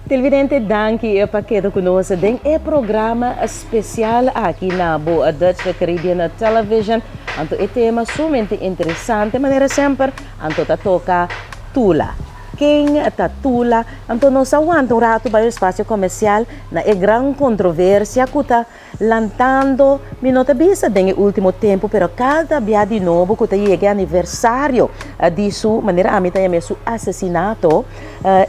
Televidente, danki pa keda ku nos den e programa spesial aki na bo Dutch Caribbean Television. Anto e tema sumamente interesante, manera semper, anto ta toka Tula. Ken ta Tula? Anto nos a wanta un ratu bai un espasio komersial na e gran kontroversia ku ta Lantando, mi no ta bisa den e ultimo tempu, pero kada bia di nobo ku ta yega e aniversario di su, manera ami ta yam'é, su asesinato,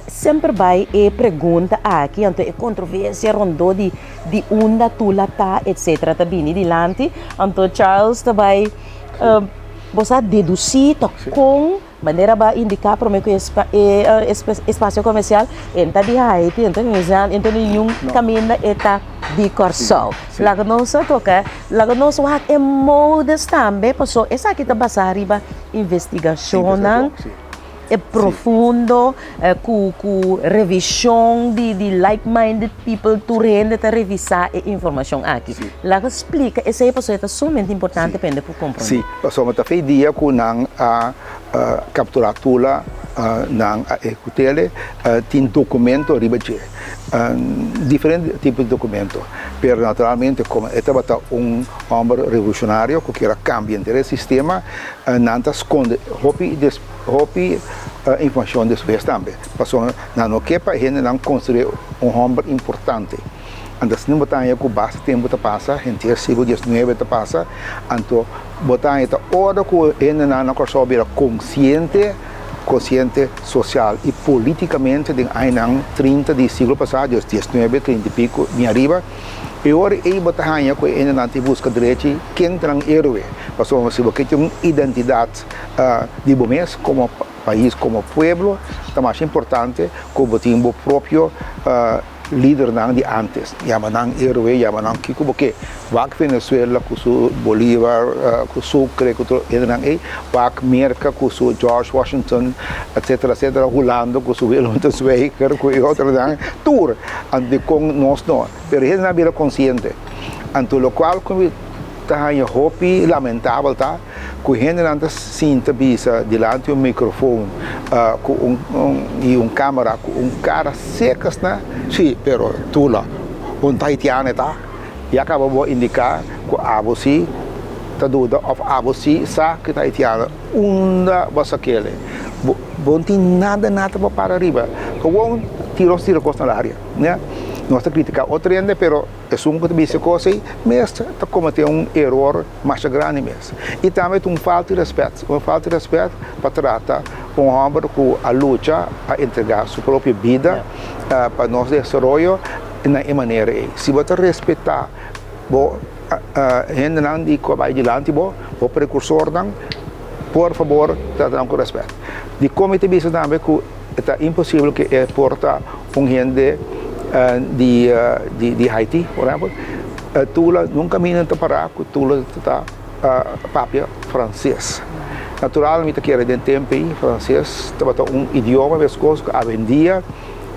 semper bai e pregunta aki, anto e kontroversia rondó di di unda Tula ta, etsetera, ta bini dilanti. Anto Charles ta bai, bo sa dedusí ta kon. Manera bo a indiká promé ku e espasio komersial e ta di Haiti, e ta di New Zealand, e ta di niun kaminda e ta di Kòrsou. Laga nos a toka, laga nos wak e modes tambe, pasobra esaki ta basá riba investigashonnan e profundo ku ku revishon di di like minded people, tur hende ta revisá e informashon aki. Laga splika esei pasobra e ta sumamente importante pa hende por komprondé. Sí, pasobra ta fe dia ku nan a kapturá Tula, nan a ehekut'é, tin dokumento riba dje, diferente tipo di dokumento, pero naturalmente komo e tabata un hòmber revolushonario ku kier a kambia henter e sistema, nan ta skonde hopi hopi informashon despues tambe, pasobra nan no ke pa hendenan konsider'é un hòmber importante. Anto asina bo ta haña ku basta tempu ta pasa, henter siglo diesnuebe ta pasa, anto bo ta haña ta ora ku hendenan na Kòrsou bira konsiente, konsiente sosial i politikamente den añanan trinta di siglo pasá, dios diesnuebe, trinta i piko bin ariba, e ora ei bo ta haña ku e hendenan ta buska drechi ken ta nan héroe, pasobra si bo ke tin un identidat di bo mes komo pais, komo pueblo, ta masha importante ku bo tin bo propio Lidernan di antes, yama nan héroe, yama nan kiko bo ke. Wak Venezuela ku su Bolívar, ku Sucre, ku tur hendenan ei. Wak Merka ku su George Washington, etcetera, etcetera. Hulanda ku su Willem de Zwijger, ku e otronan. Tur. Anto dikon nos no? Pero hendenan a bira konsiente. Anto lokual ku mi ta haña hopi lamentabel ta ku hendenan ta sinta bisa dilanti un mikrofon ku un i un kamera ku un kara sek asina, si, pero Tula un ta haitiano e ta, ya kaba bo indiká ku abo si ta duda òf abo si sa ku e ta haitiano, unda bo a sak'el? Bo bo no tin nada nada pa para riba, gewoon tira nos tira kos na laria, ya. Nos ta kritiká otro hende pero. Esun ku ta bisa e kos ei mes ta kometé un eror masha grandi mes. I tambe ta un falta di rèspèt, un falta di rèspèt pa trata un hòmber ku a lucha, a entregá su propio bida pa nos desaroyo na e manera ei. Si bo ta respetá bo hendenan di ku a bai dilanti bo, bo prekursornan, por fabor trata nan ku rèspèt. Dikon mi ta bisa tambe ku E ta imposibel ku e por ta un hende di di Haiti, por ehempel. Tula nunka mi no ta pará ku Tula ta papia franses. Natural mi ta kere den tempu ei franses tabata un idioma meskos ku awendia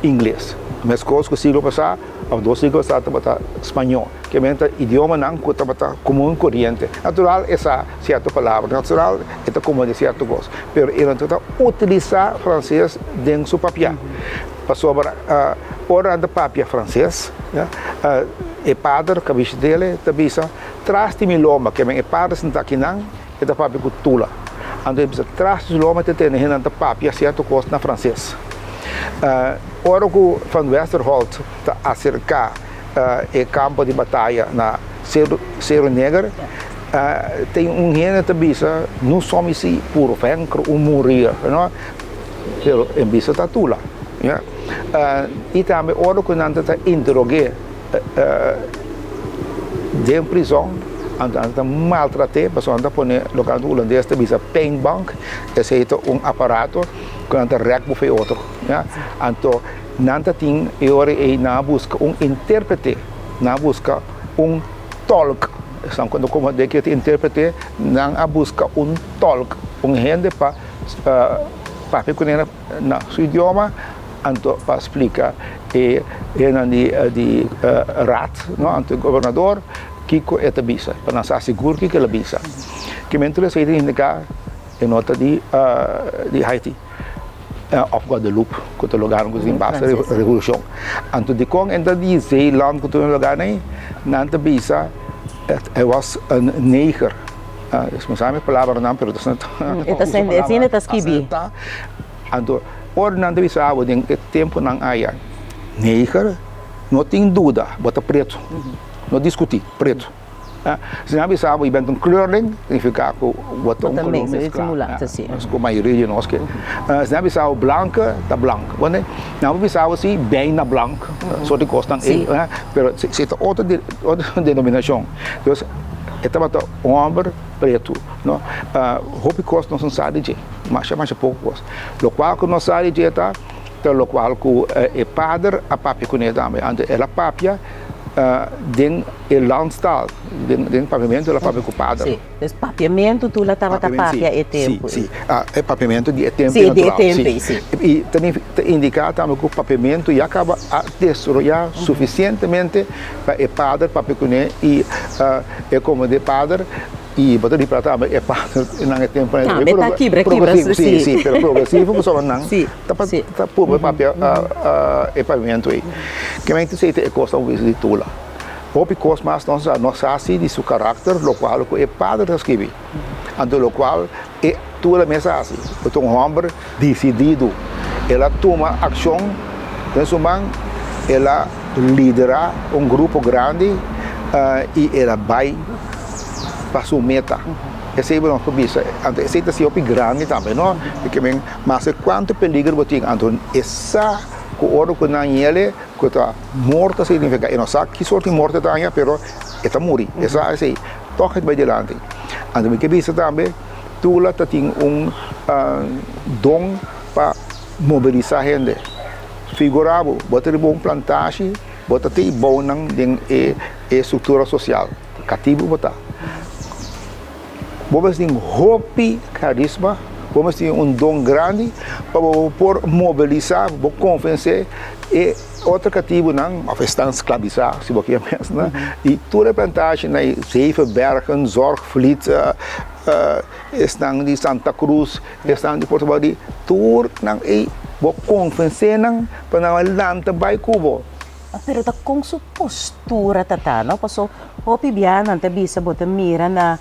ingles. Meskos ku siglo pasá òf dos siglo pasá tabata spañó. Kiamen ta idiomanan ku tabata komun koriente. Natural e sa sierto palabra, natural e ta komprende sierto kos, pero e no ta utilisá franses den su papiá. Pasobra ora nan ta papia franses, e pader ku a bishit'el ta bisa, Tras di mi lomba, kiamen e pader sinta akinan, e ta papia ku Tula. Anto e bisa, Tras di su lomba ta tende hende nan ta papia sierto kos na franses. Ora ku Van Westerholt ta aserká e kampo di bataya na Seru Neger, tin un hende ta bisa, Nu som isi pur vaincre ou mourir, no? Pero en bisa ta Tula, ya. I tambe ora ku nan ta ta interog'é den prizòn, anto nan ta maltrat'é, pasobra nan ta pone loke nan hulandes ta bisa pijnbank, esei ta un aparato ku nan ta rèk bo for e otro, ya. Anto Nan ta tin e ora ei nan a buska un intérprete, nan a buska un tolk. Esnan ku no komprendé ke ta intérprete, nan a buska un tolk, un hende pa papia kuné na su idioma, anto pa splika e hendenan di raad, no, anto e gobernador kiko e ta bisa, pa nan sa sigur kiko el a bisa. Kimentu esei ta indiká e no ta di Haiti. Òf Guadeloupe, ku ta lugarnan ku tin basta revolushon. Anto dikon e ta di Zeeland ku tur e lugarnan ei? Nan ta bisa e was een neger. Mi sa mi palabranan pero ta Asina ta skibi. Anto ora nan ta bisa bo den e tempunan aya neger no tin duda bo ta pretu, no diskuti, pretu. Si nan bisa bo, je bent een kleurling, significa ku bo ta un kolor mezcla, ku mayoria di nos ke. Si nan bisa bo blanke, ta blank. Nan por bisa bo si bijna blank, sort di kosnan ei, pero si ta otro denominashon. Dus e tabata un hòmber pretu, no. Hopi kos nos no sa di dje, masha masha poko kos. Lokual ku nos sa di dje ta, ta lokual ku e pader a papia kuné tambe. Anto el a papia den e landstaal, den papiamentu el a papia ku pader. Sí, dus papiamentu tur la tabata papia e tempu ei. Sí, sí, e papiamentu di e tempu ei natural. Sí, di e tempu ei, sí. I ta indiká tambe ku papiamentu ya kaba a desaroyá sufisientemente pa e pader papia kuné i e komo di e pader i bo ta ripara tambe e pader nan e tempu ei. Tambe ta kibra kibra, sí. Sí, sí, pero progresivo pasobra nan ta purba papia e papiamentu ei. Kimente esei ta e kos ta di Tula. Hopi kos mas nos a nos hasi di su karakter lokual ku e pader ta skibi, anto lokual e Tula mes a hasi. E ta un hòmber disididu, el a tuma akshon den su man, el a liderá un grupo grandi i el a bai pa su meta. Esei bo nos por bisa. Anto esei ta si hopi grandi tambe, no? Pasobra men maske kuantu peliger bo tin, anto e sa ku ora ku nan yele Ku ta morto significa e no sa ki sorto di morto e ta haña pero e ta muri e sa esei tog e ta bai dilanti. Anto mi ke bisa tambe Tula ta tin un don pa mobilisa hende. Figura bo, bo ta riba un plantashi bo ta tin bounan den e struktura sosial katibu bo ta. Bo mester tin hopi karisma, bo mester tin un don grandi pa bo por mobilisá, bo konvensé e otro katibunan òf esnan sklabisá, si bo kier mes, i tur e plantashi na Zevenbergen, Zorgvliet, esnan di Santa Cruz, esnan di Puerto Badi, tur nan ei bo konvensé nan pa nan a lanta bai ku bo. Pero ta kon su postura ta ta, no? Paso hopi bia nan ta bisa bo ta mira na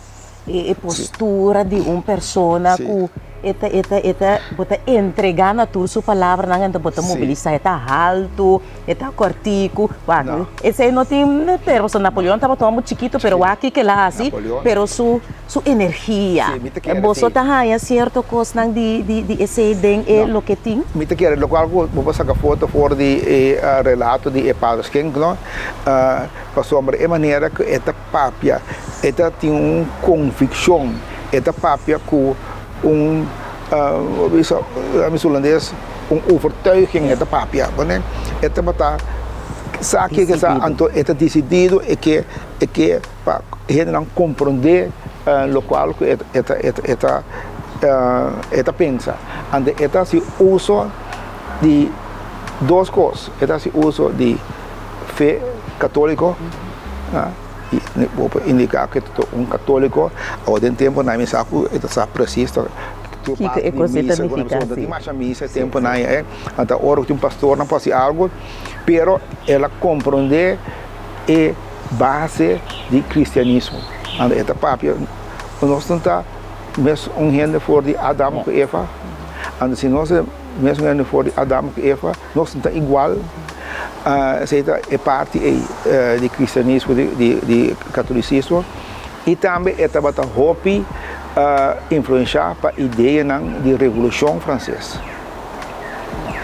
e postura di un persona ku e ta e ta e ta bo ta entrega na tur su palabranan anto bo ta mobilisa e ta haltu e ta kòrtiku wak esei no tin pero pasobra Napoleon tabata un homber chikitu pero wak kiko el a hasi pero su su energia. Sí, mi ta kere Boso sí. ta haña cierto cosnan di, di, di esey den e No. loke tin? Mi ta kere locual cu bo por saca foto for di e relato di e Padre Schenk, no? Pasobra e manera cu e ta papia, e ta tin un conviccion, e ta papia cu un, bo bisa na mi Hulandes, un overtuiging e ta papia, bo ne? E tabata sa kico e sa, Decidido. anto e ta decidido, e ke, e ke Pa hendenan komprondé lokual ku e ta e ta e ta pensa. Anto e ta hasi uso di dos kos, e ta hasi uso di fe katóliko, i bo por indiká ku e ta un katóliko, awor den tempunan mi sa ku e ta sa presis tur Kiko e kos ei ta nifiká, si. Tin masha misa e tempunan ei, anto ora ku tin pastornan por hasi algu, pero el a komprondé e base di cristianismo. Anto e ta papia, nos no ta mes un hende for di Adam cu Eva? Anto si nos ta mes un hende for di Adam cu Eva, nos no ta igual? Esey ta e parti ey di cristianismo, di catolicismo. Y tambe e tabata hopi influencia pa ideanan di Revolucion Frances.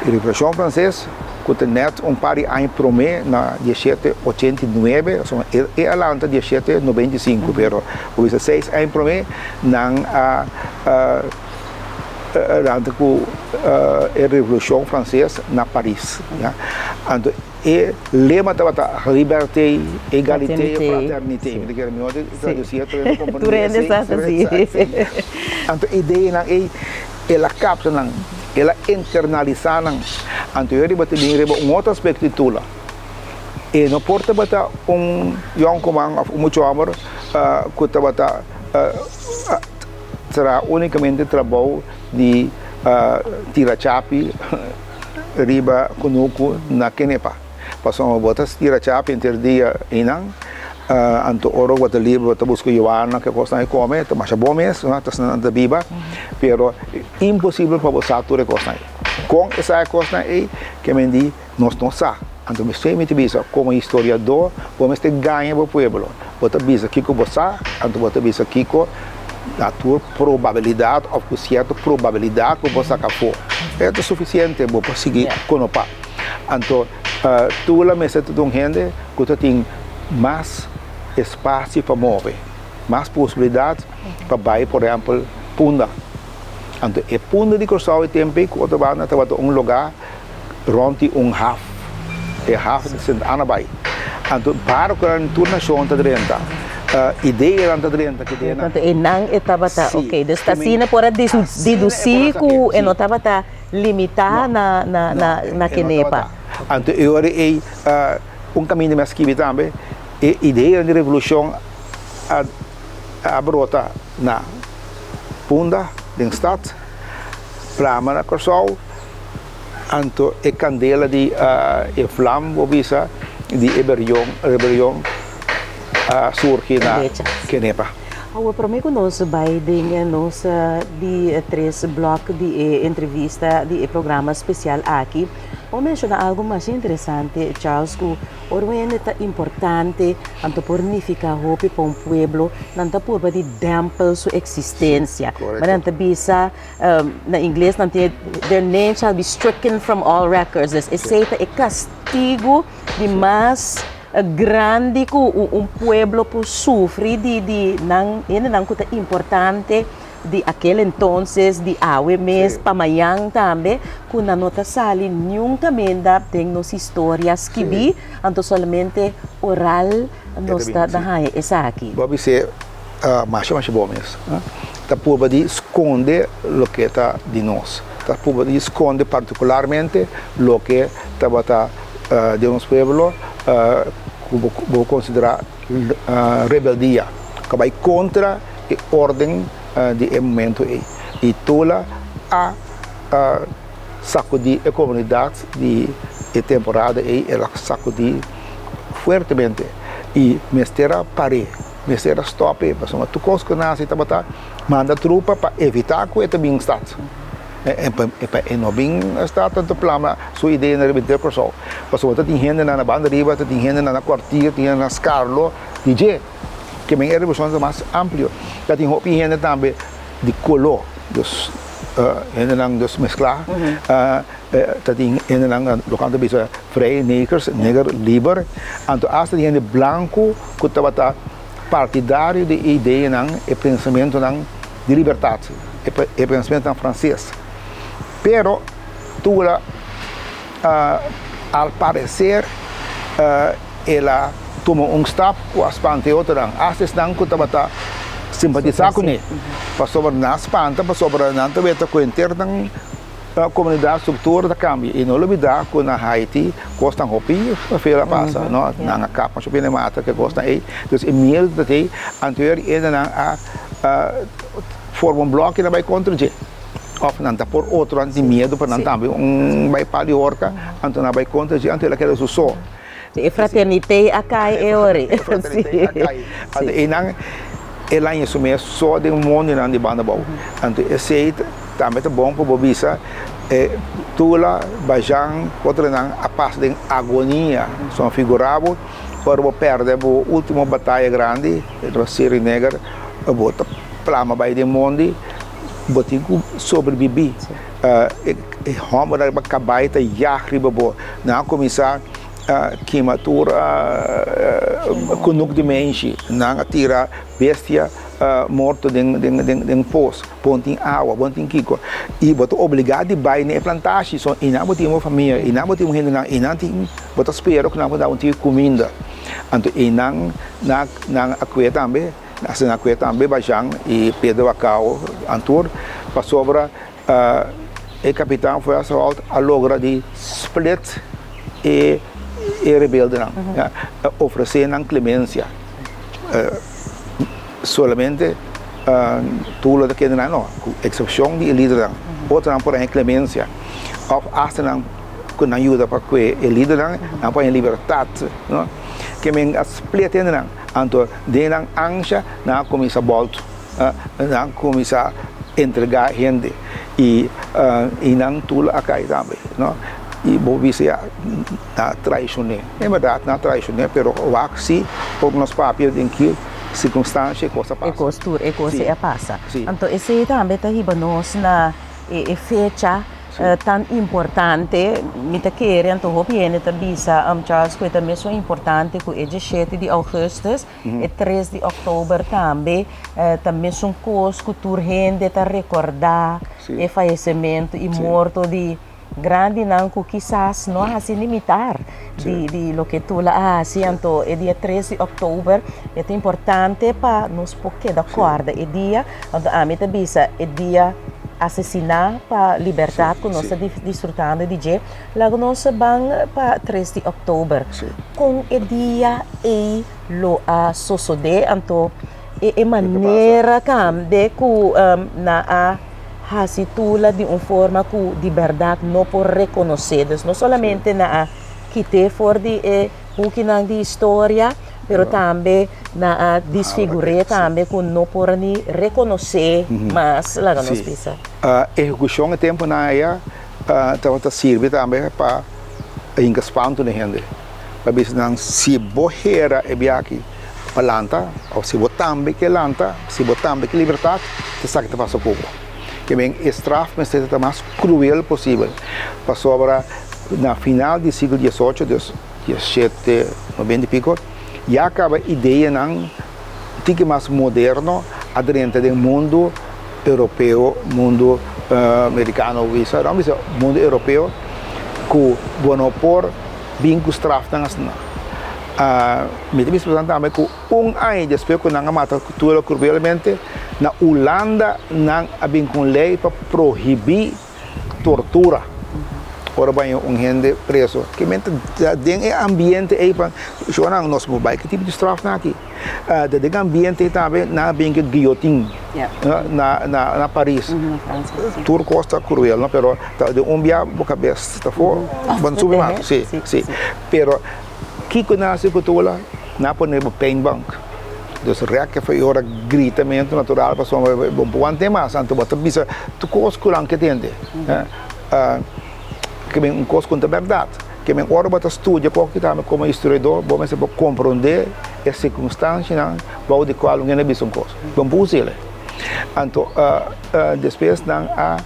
E Revolucion Frances cu ta net un par di aña prome na dieshete ochenta i nuebe, pasobra e a lanta dieshete noventa i sinku, pero bo bisa seis aña prome nan a lanta cu e Revolucion Frances na Paris. Anto e lema tabata Liberté, Egalité, Fraternité. Mi ta kere mihor di traduci e Tur hende sa así. Anto e ideanan ey. El a kapta nan, el a internalisá nan. Anto yo riba ta bin riba un otro aspekto di Tula. E no por tabata un yònkuman òf un mucha hòmber ku tabata traha únikamente trabou di Tira chapi riba kunuku na Kenepa. Pasobra bo ta tira chapi henter dia einan, anto ora bo ta liber bo ta buska yuana ke kosnan e kome, ta masha bon mes, ta asina nan ta biba, pero imposibel pa bo sa tur e kosnan ei. Kon e sa e kosnan ei? Ke men di nos no sa. Anto mester mi ta bisa komo historiadó bo mester gaña bo pueblo. Bo ta bisa kiko bo sa, anto bo ta bisa kiko na tur probabilidat òf ku sierto probabilidat ku bo saka afó. E ta sufisiente bo por sigui konopá. Anto Tula mester ta un hende ku ta tin mas espasio pa move, mas posibilidat pa bai por ehèmpel Punda. Anto e Punda di Kòrsou e tempu ei ku otro banda tabata un lugá rond di un haf, e haf di Sint Anna Bay. Anto barconan tur nacion ta drenta, ideanan ta drenta ki den. Anto einan e tabata, ok, dus ta asina por a deduci cu e no tabata limita na Kenepa. Anto e ora ei un caminda mi a skibi tambe, e ideanan di revolucion a brota na Punda, den stad, plama na Corsou. Anto e kandela di e vlam, bo bisa, di e rebelion a surgi na Kenepa. Awor prome ku nos bai den nos di tres blok di e entrevista di e programa spesial aki, bo menshona algu masha interesante, Charles, ku ora un hende ta importante, anto por nifiká hopi pa un pueblo, nan ta purba di dèmpel su eksistensia. Ma nan ta bisa. Na ingles nan tin their name shall be stricken from all records. Dus esei ta e kastigu di mas grandi ku un pueblo por sufri di di nan hendenan ku ta importante di akel entonces, di awe mes, pa mañan tambe, ku nan no ta sali niun kaminda den nos historia skibí, anto solamente oral nos ta haña esaki. Bo a bis'é masha masha bo mes. Ta purba di skonde loke ta di nos. Ta purba di skonde partikularmente loke tabata den nos pueblo ku bo por konsiderá rebeldia, ku a bai kontra e órden di e momento ei. I Tula a sakudí e komunidat di e temporada ei, el a sakudí fuertemente i mester a par'é. Mester a stop e pasobra tur kos ku nan hasi tabata manda trupa pa evitá ku e ta bin stat. E pa e no bin stat tantu plama su idea na riba henter Kòrsou. Pasobra ta tin hendenan na banda riba, ta tin hendenan na Kòrtier, tin hendenan na Skarlo di dje. Ke men e revolushon ta mas amplio. Ta tin hopi hende tambe di koló, dus hendenan dus mesklá. Ta tin hendenan loke nan ta bisa vrije negers, neger liber, anto asta tin hende blanku ku tabata partidario di e ideanan, e pensamentonan di libertat, e pensamentonan franses. Pero Tula al parecer el a tuma un stap ku a spanta e otronan, asta esnan ku tabata simpatisa kuné, pasobra nan a spanta pasobra nan ta weta ku henter nan Comunidad structura ta cambia y no lubida cu na Haiti cosnan hopi feo a pasa no nan a kap masha bini mata ke cosnan ey dus e miedo ta tey anto e hendenan a forma un bloke nan bay contra dje of nan ta por otro nan tin miedo pa nan tambe un bay pal di horca anto nan bay contra dje anto el a keda su so. E fraterniteit a cay e ora. E fraterniteit a cay. Anto eynan el a haña su mes so den mondinan di banda abou. Anto esey tambe ta bon pa bo bisa e Tula, Bajan, otronan a pasa den agonia. So figura bo ora bo perde bo ultimo bataya grandi, Seri Neger, bo ta plama bay den mondi, bo tin cu sobrebibi. E hòmbernan riba kabai ta yag riba bo. Nan a kuminsá kima tur kunuk di menshi. Nan a tira bestia morto den pos. Bo no tin awa, bo no tin kiko. I bo ta obligá di bai na e plantashi. So, einan bo tin bo famia, einan bo tin bo hendenan, einan tin bo ta spera ku nan por da bo un tiki kuminda. Anto einan nan a kue tambe, nan a kue tambe Bajan i Pedro Bacao antur pasobra. E kapitan Fuerzawoud a logra di split e rebeldenan, a ofresé nan klemensia. Solamente Tula ta kende nan no, ku eksepshon di e lidernan. Otronan por haña klemensia òf asta nan ku nan yuda pa kue e lidernan, nan por haña libertat, no. Ke men a split hendenan, anto den nan ansha nan a kuminsá bòltu, nan a kuminsá entregá hende i i nan tur a kai tambe, no. I bo bisa ya nan a traishoné, en bèrdat nan a traishoné, pero wak si por nos papia den ki sirkunstansia e kos a pasa. E kos tur, e kos ei a pasa. Anto esei tambe ta hiba nos na e fecha tan importante. Mi ta kere anto hopi hende ta bisa Charles ku e ta mesun importante ku e dieshete di ougùstus, e tres di òktober tambe ta mesun kos ku tur hende ta rekordá e fayesementu i morto di Grandinan ku kisas no a hasi ni mitar di di loke Tula a hasi, anto e dia tres di òktober e ta importante pa nos por keda kòrda e dia, anto ami ta bisa e dia asesiná pa libertat ku nos ta disfrutando di dje, laga nos ban pa tres di òktober. Kon e dia ei lo a sosodé? Anto e manera tambe ku nan a. Hasi Tula di un forma ku di bèrdat no por rekonosé. Dus no solamente nan a kit'é for di e bukinan di historia, pero tambe nan a disfigur'é tambe ku no por ni rekonosé mas, laga nos bisa. Ehekushon e tempunan aya tabata sirbi tambe pa hinka spantu na hende, pa bisa nan si bo hera e biaha pa lanta of si bo tambe ke lanta, si bo tambe ke libertat, esaki ta pasa ku bo. Ke men e straf mester ta mas kruel posibel, pasobra na final di siglo diesocho, dus diesshete, noventa i piko, ya kaba ideanan tiki mas moderno a drenta den mundu europeo, mundu merikano, bisa, no bisa mundu europeo, ku bo no por bin ku strafnan asina. Mi ta bisa boso tambe ku un aña despues ku nan a mata Tula kruelmente, na Hulanda nan a bin ku un lei pa prohibí tortura ora bo haña un hende preso. Ke men ta den e ambiente ei pa shownan nos por bai ki tipo di strafnan aki. Ta den e ambiente ei tambe nan a bin ku guillotin na Paris. Tur kos ta kruel no pero ta den un bia bo kabes ta for bo no subi mas. Si, si. Pero kiko nan hasi ku Tula? Nan a pone bo pijnbank. Dus rèk e for ora gritamentu natural pasobra bo no por want'é mas. Anto bo ta bisa tur kos ku nan ke tende. Ke men un kos ku no ta bèrdat. Ke men ora bo ta studia kos ki tambe komo historiador bo mester por komprondé e sirkunstansianan bou di kual un hende a bisa un kos. Bo no por us'el. Anto despues nan a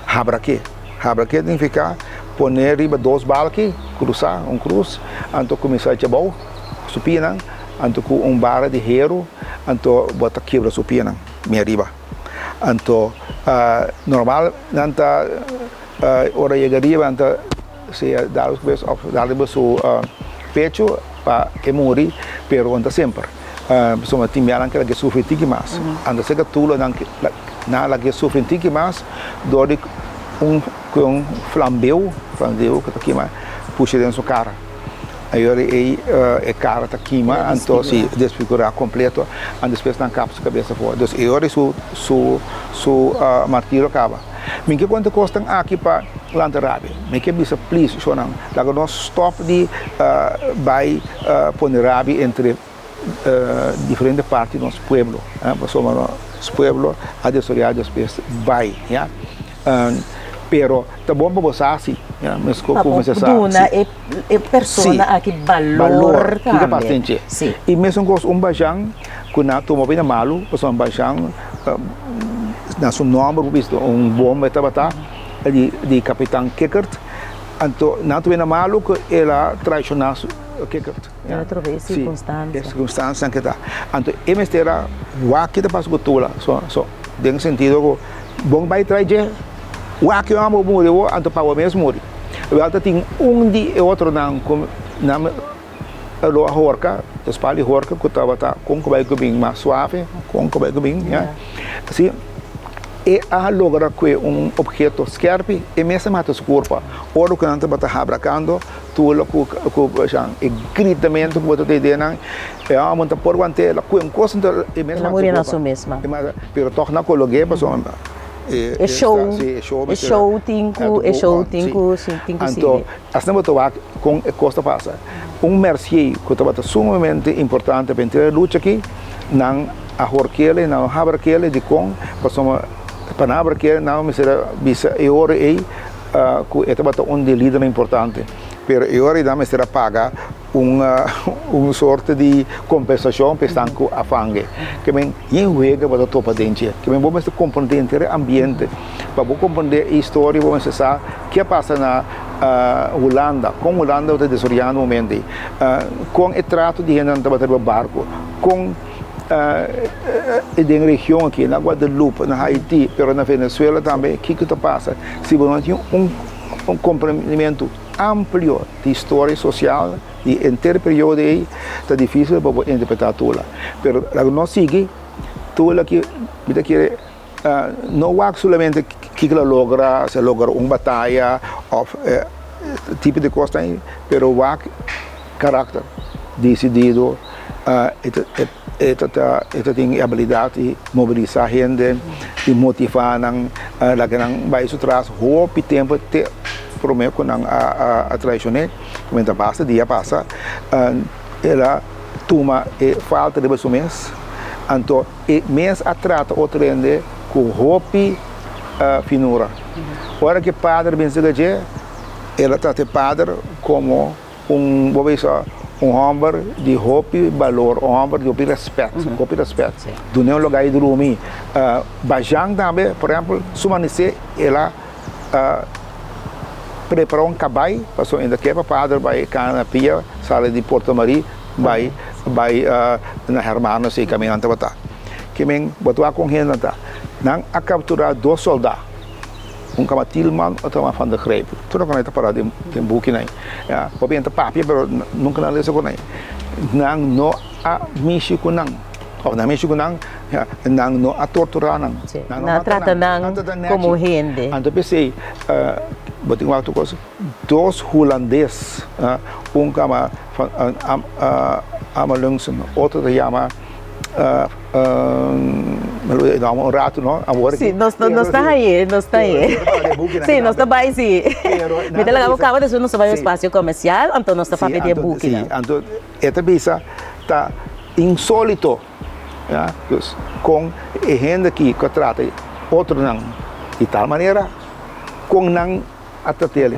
habrak'é. Habrak'é signifiká pone riba dos balki krusá, un krus, anto kuminsá echa bou su pianan, anto ku un bara di heru, anto bo ta kibra su pianan mi ariba. Anto normal nan ta ora yega riba nan ta sea dal su kabes òf dal riba su pechu pa e muri, pero no ta semper. Pasobra tin bianan ke laga e sufri tiki mas. Anto esei katulo nan nan a laga e sufri tiki mas dor di un ku un flambeu, flambeu ku ta kima pusha den su kara. Ayora ei e kara ta kima anto si desfigurá kompleto anto despues nan kap su kabes afó. Dus e ora su su su martirio kaba. Mi ke konta kosnan aki pa lanta rabia. Mi ke bisa please shownan laga nos stop di bai pone rabia entre diferente parti di nos pueblo, pasobra nos pueblo a desaroyá despues bai, ya. Pero ta bon pa bo sa si, ya, meskos Pa ku bo mester sa duna si. e e persona Si, aki balor balor, kiko tambe. pasa den dje. Si. I mesun kos un bajan ku nan a tuma bina malu, pasobra un bajan na su nòmber bo bisto un bomba e tabata di di kapitan Kikkert, anto nan a tuma bina malu ku el a traishoná su Kikkert. El a troba e sirkunstansia. Si, e sirkunstansianan ke ta. Anto e mester a wak ki ta pasa ku Tula. So, so, den sentido ku bon bai trai dje, wak e hòmber muri awor, anto pa bo mes muri. Wèl ta tin un di e otronan ku nan lo a horka, e spal di horka ku tabata kon ku bai ku bin mas suave, kon ku bai ku bin, ya. Asi e a logra kue un obheto skèrpi, e mes a mata su kurpa. Ora ku nan tabata habrakando. Tur ku ku e gritamentu ku bo ta tende nan, e hòmber ta por want'é, el a kue un kos anto e mes El a muri na su mes man. Pero tòg nan kolog'é pasobra E show, e show tin ku, e show tin ku, tin ku sigui. Anto, asina bo ta wak kon e kos ta pasa. Un Mercier ku tabata sumamente importante pa henter e lucha aki, nan a hork'el, nan a habra k'el dikon, pasobra pa nan habra k'el nan mester a bisa e ora ei ku e tabata un di e lidernan importante. Pero e ora ei nan mester a paga un un sorte di kompensashon pa esnan ku a fang'e. Ke men yen wega bo ta topa den dje. Ke men bo mester komprondé henter e ambiente. Pa bo komprondé e historia bo mester sa ke a pasa na Hulanda, kon Hulanda ta desaroyando momento ei, kon e trato di hendenan tabata riba barko, kon den region aki, na Guadeloupe, na Haiti, pero na Venezuela tambe, kiko ta pasa. Si bo no tin un komprendimentu amplio di historia sosial di henter periodo ei, ta dificil pa bo interpreta Tula. Pero laga nos sigui Tula ki mi ta kere no wak solamente kiko lo logra, si a logra un bataya of tipo di kosnan ei, pero wak karakter desidido, e ta e ta tin e abilidat di mobilisá hende, di motivá nan, laga nan bai su tras hopi tempu te promé ku nan a traishon'é, kuminta basta dia pasa, el a tuma e falta riba su mes, anto e mes a trata otro hende ku hopi finura. Ora ku e pader bin serka dje, el a trata e pader komo un, bo bisa, un hòmber di hopi balor, un hòmber di hopi rèspèt, hopi rèspèt. Dun'é un lugá di drumi. Bajan tambe, por ehèmpel, su manisé el a prepará un kabai, pasobra e ta ke pa pader bai kana na pia, sali di Puerto Marie bai bai na Hermanos ei kaminda nan tabata. Ke men, bo ta wak kon hende nan ta. Nan a kapturá dos sòldá. Un kama Tielman, otro kama Van der Grijp. Tur loke nan ta para den bukinan. Ya, hopi hende ta papia pero nunka nan lesa ku nan. Nan no a mishi ku nan. Of nan a mishi ku nan, ya, nan no a tortura nan. Sí, nan a trata nan komo hende. Anto p'esei, bo tin wak tur kos, dos hulandes, un kama van Amelunxen, otro ta yama. Un rato no awor Sí, nos nos ta haye, nos ta haye. Sí, nos ta bai sí. Mi ta laga bo kaba despues nos ta bai un espacio comercial, anto nos ta papia di e buki nan. Sí, anto e ta bisa ta insolito, ya, dus kon e hende aki ku a trata otronan di tal manera, kon nan a trat'el.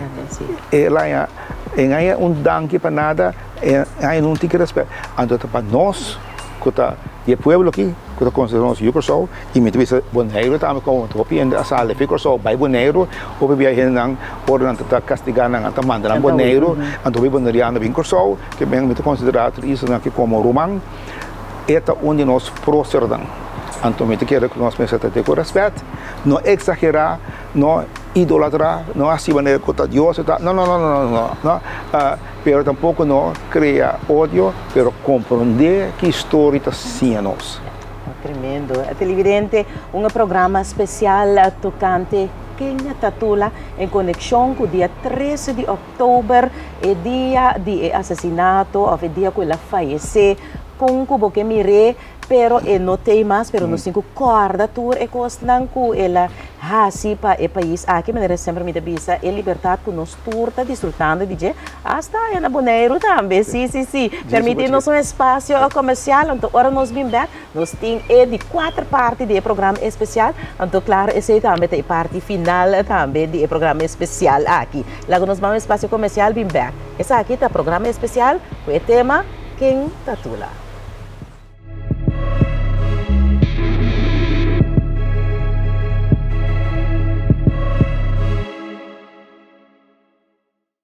El haña, e haña un danki pa nada, e haña un tiki rèspèt. Anto ta pa nos ku ta di e pueblo aki, ku ta konsiderá nos yu Kòrsou, i mi ta bisa Boneiru tambe komo hopi hende a sali fi Kòrsou bai Boneiru, hopi bia hendenan ora nan ta kastigá nan, nan ta manda nan Boneiru, anto hopi boneriano bin Kòrsou, ke men mi ta konsiderá tur islanan aki komo ruman, e ta un di nos prósernan. Anto mi ta kere ku nos mester trat'é ku rèspèt, no eksagerá, no. Idolatra, no hasi manera ku ta Dios e ta, no no no no no no, pero tampoco no crea odio, pero comprende ki story ta siña nos. Tremendo. Televidente, un programa special tocante Ken ta Tula en conexion cu dia 13 di october, e dia di e asesinato of e dia cu el a fayece. Con cu bo ke mir'é? Pero e no t'ei mas, pero nos tin ku kòrda tur e kosnan ku el a hasi pa e pais aki. Manera semper mi ta bisa, e libertat ku nos tur ta disfrutando di dje, asta aya na Boneiru tambe. Sí, sí, sí. Permití nos un espasio komersial, anto ora nos bin bèk, nos tin e di kuater parti di e programa espesial. Anto klaro esei tambe ta e parti final tambe di e programa espesial aki. Laga nos ban un espasio komersial, bin bèk. Esaki ta programa espesial ku e tema Ken ta Tula?